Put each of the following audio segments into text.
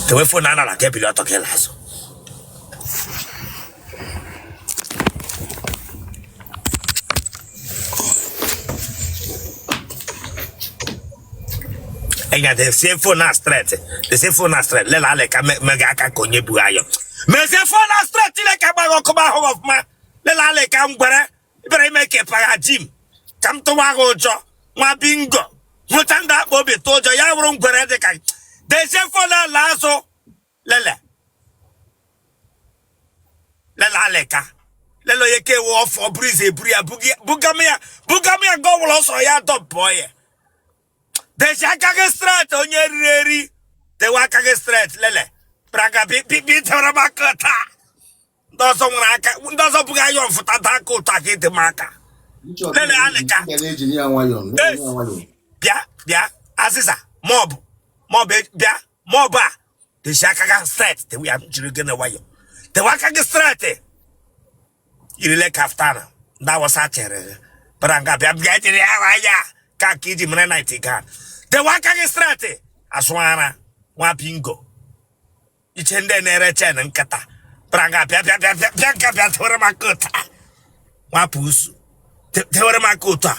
Tewe phone anara ka ebili ọtọ gị azụ. Enya desie phone na straight. Desie phone na straight. Lela ale ka mega aka ka onye bu ayọ. Mezie phone na straight Chineke agbaghị ọkụ ma ahụ ọfụma. Lela ale ka m gwere bịara ime ka ịpagha gym ka m tụwa gị ụjọ nwa bingo hụcha ndị akpa obi tụ ụjọ ya wụrụ ngwere dị ka dezie phone ala azụ lele lele aleka lele onye ka ewe ọfọ buru ize eburu ya bugam ya bugam ya nga ọwụla ọsọ ya dọpụọ ya. Dezie aka gị straight onye riri eri dewe aka gị straight lele braga bi tewara m aka taa ndị ọzọ nwere aka ndị ọzọ bụghị ayọ mfụta daa aka ụtọ aka ịdị m aka lele alịka bịa bịa azịza maọbụ maọbụ bịa maọbụ a dezie aka gị straight dewe ya jiri gị na nwayọ dewe aka gị straight yirile kaftan ndị awụsa chere gị bara nga bịa bịa jiri ya anya ka ka iji mere night gown dewe aka gị straight asụ ara nwa bingo iche ndị na-ere chain nkịta bara nga bịa bịa bịa bịa bịa nga bịa tewere m aka otu a nwapụ usu tewere m aka otu a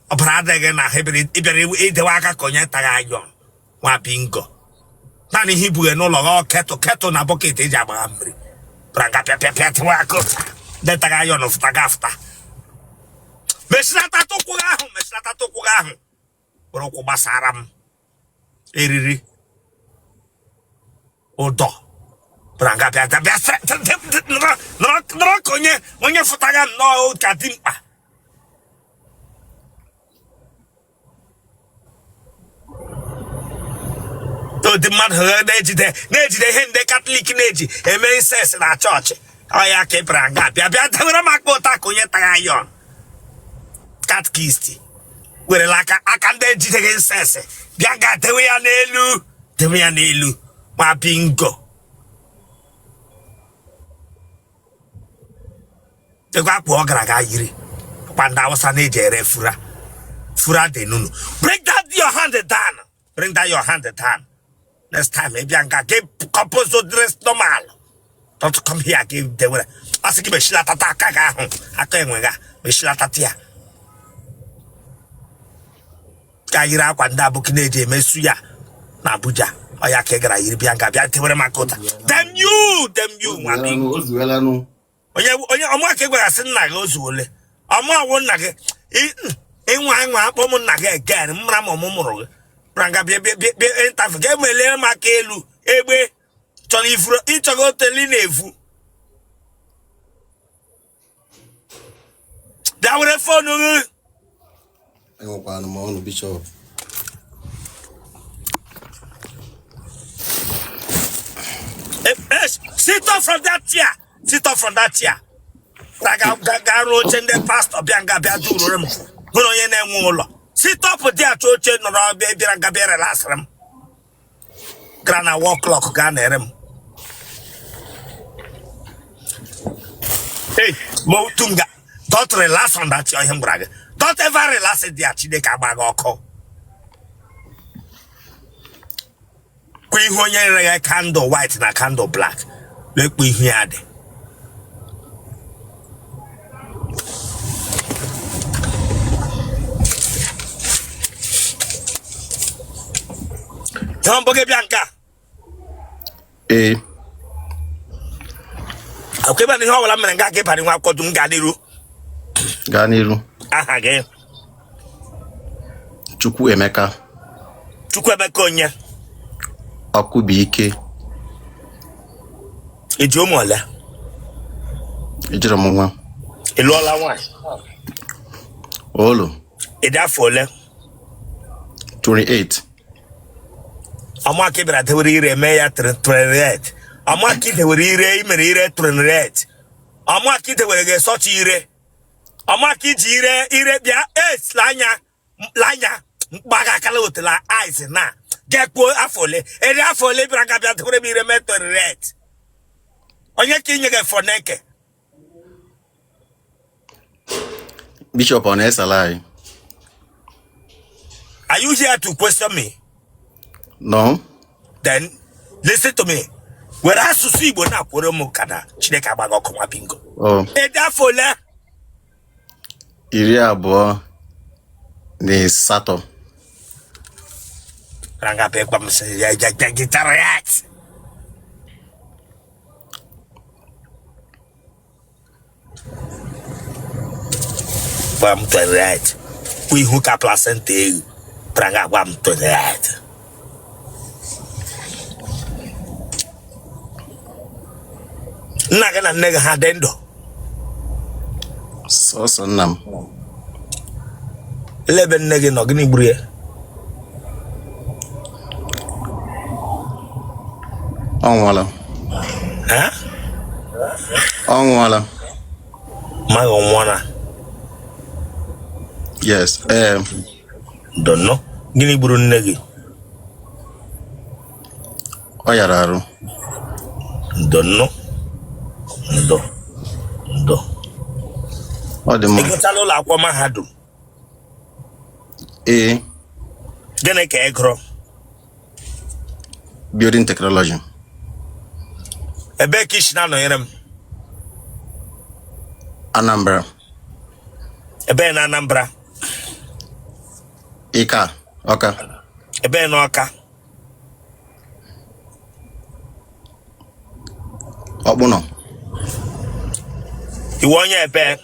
ọbara adịghị na ahụ ị bịara idewe aka ka onye taghị ayọn nwa bingo naanị ihe ibughe n'ụlọ gị kettle kettle na bucket eji agbagha mmiri bara nga pịa pịa pịa tewe aka otu a ndị taghị ayọn fụta ga afụta mesịnata ụkwụ gị ahụ mesịnata ụkwụ gị ahụ were ụkwụ gbasara m eriri ụdọ bara nga bịa bịa nọrọ ka onye onye fụtaga nnọọ ka dimkpa ụdị mmadụ na-ejide na-ejide ihe ndị Catholic na-eji eme incense na chọọchị ọ ya ka ị bịara nga bịa bịa dewere m aka ụta ka onye tagha ayọn catechist werela aka aka ndị ejideghị incense bịa ga dewe ya n'elu dewe ya n'elu ma bingo ego akpụ ọ gara aga yiri kwa ndị awụsa na-eji ere fura fura dị nunu. Bring that your hand down, bring that your hand down. Next time ị bịa nga gị compose dress normal. Don't come here gị dewere asị gị mechilatata aka gị ahụ aka enwe ga mechilatata ya ka yiri akwa ndị abụkị na-eji eme suya na Abuja ọ ya ka ị gara yiri bịa nga bịa tewere m aka ụta. Damn you, damn you, nwa bingo. O zuwelanụ. Onye onye ọmụ ka ị gwara sị nna gị o zuole ọmụ awụ nna gị ịnwa ịnwa akpọ m nna gị again mara ma ọmụ mụrụ gị bịara nga bịa bịa bịa bịa interview ga emelie m aka elu egbe chọrọ ifuru ịchọghị oteli na-efu bịa were phone gị. Enwekwana m ọnụ bishop. Sit up from that chair. Sit up from that chair. Na ga ga ga rụọ oche ndị pastọ bịa nga bịa dururu m hụrụ onye na-enwe ụlọ. Sit up dị achọ oche nọrọ bịa bịara nga bịa relasịrị m. Gara na wall clock gaa na-ere m. Hey, ma otu m ga don't relax on that chair ihe m gwara gị. Don't ever relax there Chineke agba gị ọkụ. Kwa ihu onye rere ya candle white na candle black lekwa ihu ya dị. Ihe mbụ gị bịa nke a. Ee. Akwụkwọ ebe na ihe ọbụla m mere nga ka ịbara nwa akwụkwọ dum gaa n'iru. Gaa n'iru. Aha gị? Chukwuemeka. Chukwuemeka onye? Ọkụbụike. I ji ụmụ ole? Ejiri m nwa. Ị lụọla nwaanyị? Olu. Ị dị afọ ole? 28. Ọmụaka ị bịara dewere ire mee ya 28. Ọmụaka ị dewere ire ị mere ire 28. Ọmụaka ị dewere gị sọcha ire. Ọmụaka iji ire ire bịa esila anya anya mkpaga akala otela eyes na ga-ekpuo afọ ole eri afọ ole bịara ga bịa dewere m ire mee 28. Onye ka inye gị fọneke? Bishop ọ na-esala anyị? Are you here to question me? No. Then listen to me. Were asụsụ Igbo na-akwere m ka na Chineke agba gị ọkụ nwa bingo. Oh. Ị dị afọ ole? 28. Ranga pe gwa m sị ya ya ya gitara ya. Gwa m 28. Kwụ ihu ka placenta ewu. Pranga gwa m 28. Nna gị na nne gị ha dị ndụ? Sọsọ nna m. Ele ebe nne gị nọ, gịnị gburu ya? Ọ nwụọla. Ha? Ọ nwụọla. Mma gị ọ nwụọla? Yes. Ee. Don't know. Gịnị gburu nne gị? Ọ yara arụ. Don't know. Ndo. Ndo. Ọ dị mma. Ị gụchala ụlọ akwụkwọ mahadum? Ee. Gịnị ka ị gụrụ? Building technology. Ebee ka i si na-anọnyere m? Anambra. Ebee na Anambra? Ika, Ọka. Ebee na Ọka? Ọkpụnọ. Ị wụ onye ebee?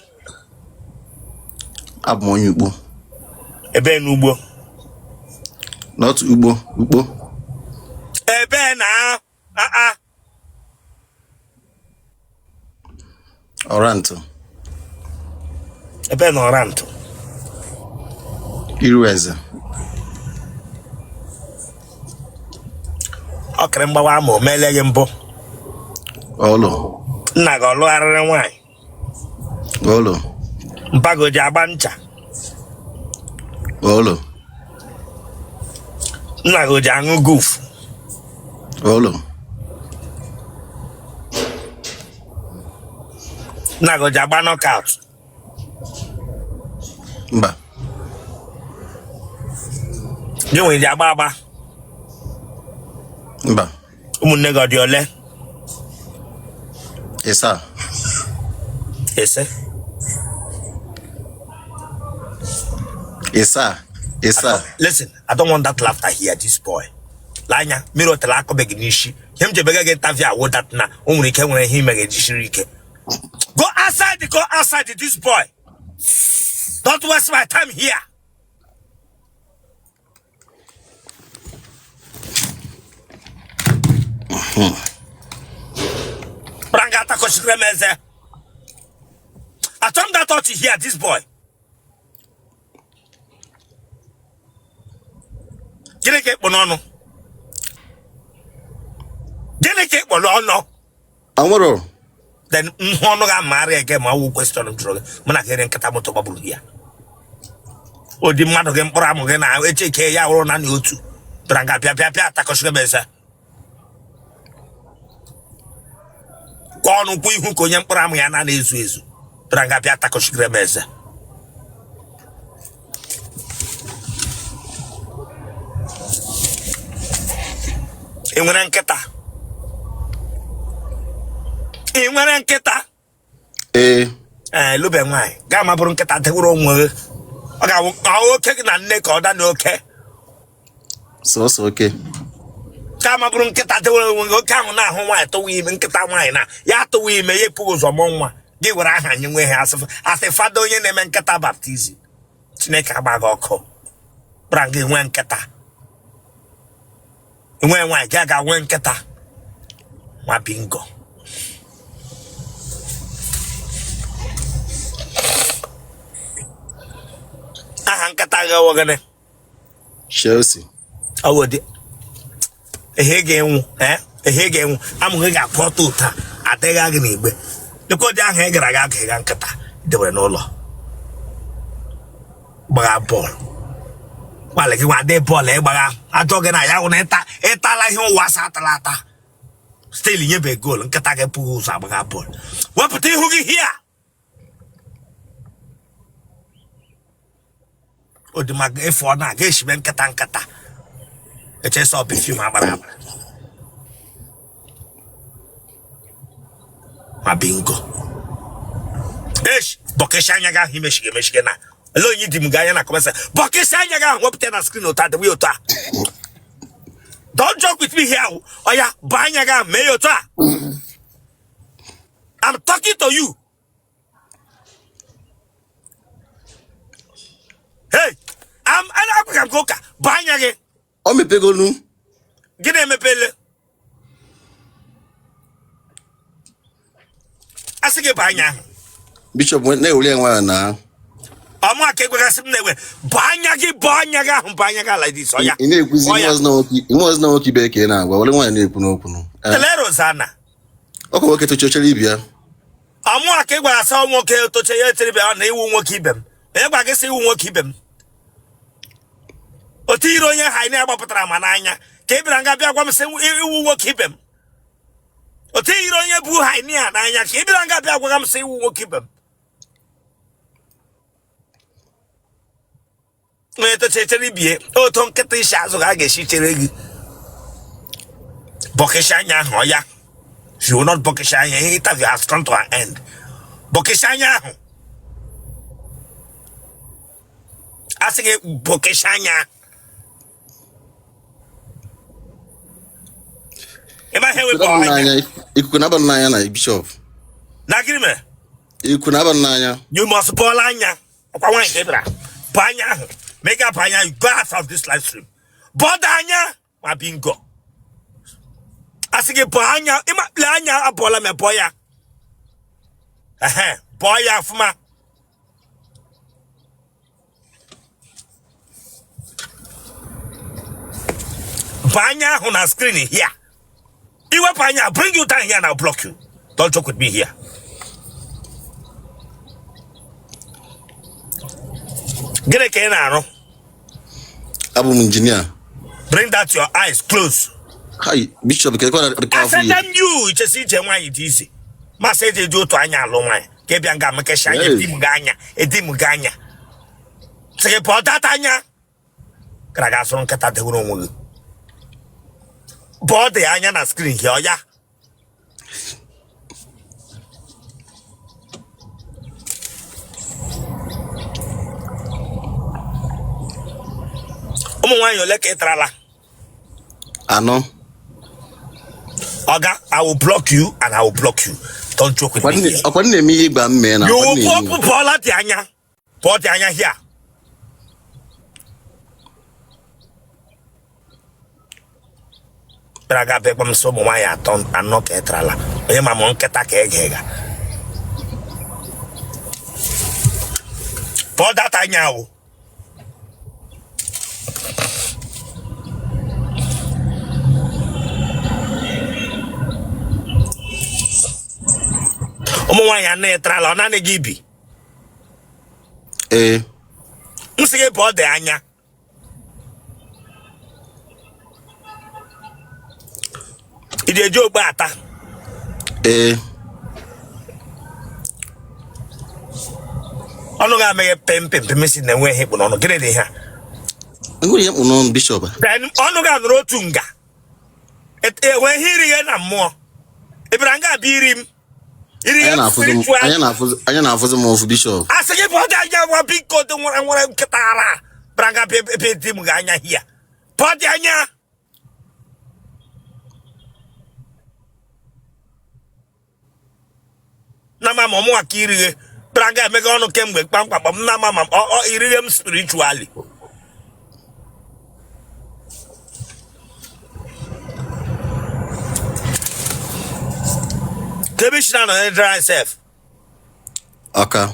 Abụ m onye Ukpo. Ebee na Ugbo? N'otu Ugbo, Ukpo. Ebee na aa? Ọrantụ. Ebee na Ọrantụ? Irueze. Ọkịrị mgbawa ama o meele gị mbụ? Olo. Nna gị ọ lụgharịrị nwaanyị? Olo. Mpa gị o ji agba ncha? Olo. Nna gị o ji aṅụ guf? Olo. Nna gị o ji agba knockout? Mba. Gị nwere ji agba agba? Mba. Ụmụnne gị ọ dị ole? Ịsaa. Ise? Ịsaa. Ịsaa. Listen, I don't want that laughter here, this boy. Lee anya, mmiri otele akọbeghị n'isi. Ihe m ji ebega gị interview awụ that na o nwere ike nwere ihe ime ga-ejisiri ike. Go outside, go outside, this boy. Don't waste my time here. Pranga atakọchikere m eze. Achọ m that ọchị here, this boy. Gịnị ka ị kpụ n'ọnụ? Gịnị ka ị kpụ n'ọnụ? Anwụrụ. Then nhụ ọnụ gị amagharị ege ma ọ wụ question m jụrụ gị mụ na gị ere nkịta moto gbagburu ya ụdị mmadụ gị mkpụrụ amụ gị na-eche ike ya wụrụ naanị otu bịara nga bịa bịa bịa atakọchiri m eze kwa ọnụ kwụ ihu ka onye mkpụrụ amụ ya na na-ezu ezu bịara nga bịa atakọchiri m eze. Ị nwere nkịta? Ị nwere nkịta? Ee. Ee, lube nwaanyị gaa ma bụrụ nkịta dewere onwe gị. Ọ ga-awụ oke gị na nne ka ọ da na oke. Sọsọ oke. Ka ma bụrụ nkịta dewere onwe gị, oke ahụ na-ahụ nwaanyị tụwa ime, nkịta nwaanyị na ya atụwa ime ya epụghị ụzọ mụọ nwa gị were aha anyị nwee ha asị fada onye na-eme nkịta baptism. Chineke agba gị ọkụ. Bra gị nwee nkịta, nwee nwaanyị gị aga nwee nkịta nwa bingo. Aha nkịta gị wụ gịnị? Chelsea. Ọ wụ dị ihe ga-enwu ihe ga-enwu amụ gị ga-akwụ ọtọ ụta adịghị gị n'igbe dịkwa ụdị ahụ ị gara aga ga nkịta debere n'ụlọ gbagha bọọlụ gbalị gị nwa dị bọọlụ ịgbagha ajọ gị na ya hụ na ịtala ihe ụwa asa atala ata still nyebe goolu nkịta gị pụghị ụzọ agbagha bọọlụ. Wepụta ihu gị hia odimaka efu ọ na-aga eshibe nkịta nkịta. Echesa ọ perfume agbara agbara ma bingo. Esh, bọkịsị anya gị ahụ imechige emechige na ele onye di m gị anya na kọmesa bọkịsị anya gị ahụ wepụta na screen otu a dịwe otu a. Don't joke with me here. Oya, bọ anya gị ahụ mee ya otu a. I'm talking to you. Hey, I'm ana m gị ụka bọ anya gị. O mepegolu. Gịnị emepele? Asị gị bọ anya ahụ. Bishop na-ewere ya nwayọ na. Ọmụ aka ekwegasị m na-ewe bọ anya gị bọ anya gị ahụ bọ anya gị like this oya. Ị na-ekwuzi nwe ọzọ na nwoke ibe ka ị na-agwa were nwayọ na-ekwu n'okwu nụ. Tele Rosanna. Ọkwa nwoke tochi ochere ibe ya. Ọmụ aka ị gwara sị nwoke toche ya echere ibe ya na ị wụ nwoke ibe m. Onye gwa gị sị ị wụ nwoke ibe m? Otu ire onye ha anyị agbapụtara ma n'anya ka ị bịara nga bịa gwa m sị ị wụ nwoke ibe m. Otu ire onye bụ ha anyị a n'anya ka ị bịara nga bịa gwa m sị ị wụ nwoke ibe m. Onye tocha echere ibie otu nkịta isi azụ ka a ga-esi chere gị. Bọkịsị anya ahụ oya. If you will not bọkịsị anya, interview has come to an end. Bọkịsị anya ahụ. Asị gị bọkịsị anya. Ị ma ihe wepụ anya. Ikuku na-aba n'anya na Bishop. Na gịnị mere? Ikuku na-aba n'anya. You must bọọla anya. Ọkwa nwaanyị ka ị bịara bọ anya ahụ ma ị ga-abọ anya, you go out of this live stream. Bọda anya ma bingo. Asị gị bọọ anya, ịma lee anya abọọla m bọọ ya. Ehe, bọọ ya ọfụma. Bọ anya ahụ na screen here. I wepụ anya, bring you down here and I'll block you. Don't joke with me here. Gịnị ka ị na-arụ? Abụ m injinia. Bring that your eyes close. Hi, Bishop, ke kwa ka I said them you ichesi ije nwaanyị dị izi. Masị eji eji otu anya alụ nwaanyị ka ị bịa nga mekesị anya edi m gị anya edi m gị anya. Sị gị pụọ data anya. Gara ga asụrụ nkịta dewere onwe gị. Bọọ dị anya na screen hịọ ya. Ụmụ nwaanyị ole ka ị tarala? Anọ. Oga, I will block you and I will block you. Don't joke with me here. Ọkwa na-eme ihe ịgba mmee na You will pụọla dị anya. Pụọ dị anya here. Bịara ga bịa gwa m sị ụmụ nwaanyị atọ anọ ka ị tarala. Onye ma mụ nkịta ka ị ga-ega. Pụọ data anya o. Ụmụ nwaanyị anọ ị tarala ọ naanị gị bi? Ee. M sị gị pụọ dị anya. Ị ga-eji ogbe ata? Ee. Ọnụ gị ameghe pem pem pem si na enweghị ihe kpụ n'ọnụ. Gịnị dị ihe a? Enweghị ihe kpụ n'ọnụ, Bishop. Then ọnụ gị anụrụ otu nga. Enwe ihe irighe na mmụọ. Ị bịara nga abịa iri m. Anya na-afụzi m ụfụ, Bishop. A sị gị pụọ dị anya nwa biko dị nwere nwere nkịta ara bịara nga bịa ebe di m gị anya hia pụọ dị anya. Na ma ma mụnwa ka irighe bịara nga emeghe ọnụ kemgbe kpamkpam na ma ma ọ irighe m spiritually. Ka ebe isi na-anọ dry sef. Ọka.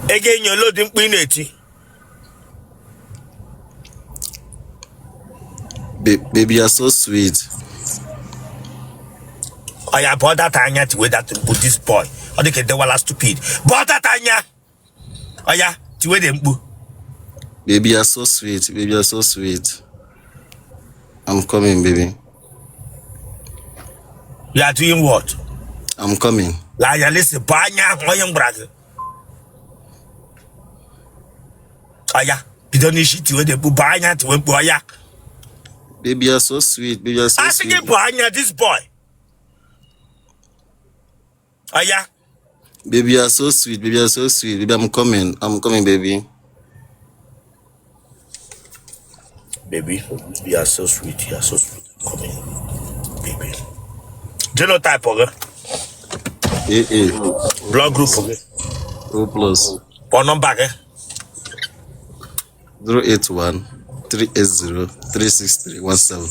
Ego enyi ole ụdị mkpu ị na-eti? Baby, you're so sweet. Oya bọọ data anya tiwe that mkpu this boy. Ọ dị ka edewala stupid. Bọọ data anya. Oya tiwe dị mkpu. Baby, you're so sweet. Baby, you're so sweet. I'm coming, baby. You are doing what? I'm coming. Lee anya listen bọọ anya ahụ onye m gwara gị. Ọya, bido n'isi tiwe dị mkpu, bụ anya tiwe mkpu, ọya. Baby, you're so sweet. Baby, you're so Asị gị sweet. bụ anya this boy. Ọya. Baby, you're so sweet. Baby, you're so sweet. Baby, I'm coming. I'm coming, baby. Baby, you are so sweet. You are so sweet. Come in, baby. Genotype gị? AA. Blood group gị? O plus. Kpọọ nọmba gị. 081 380 363 17.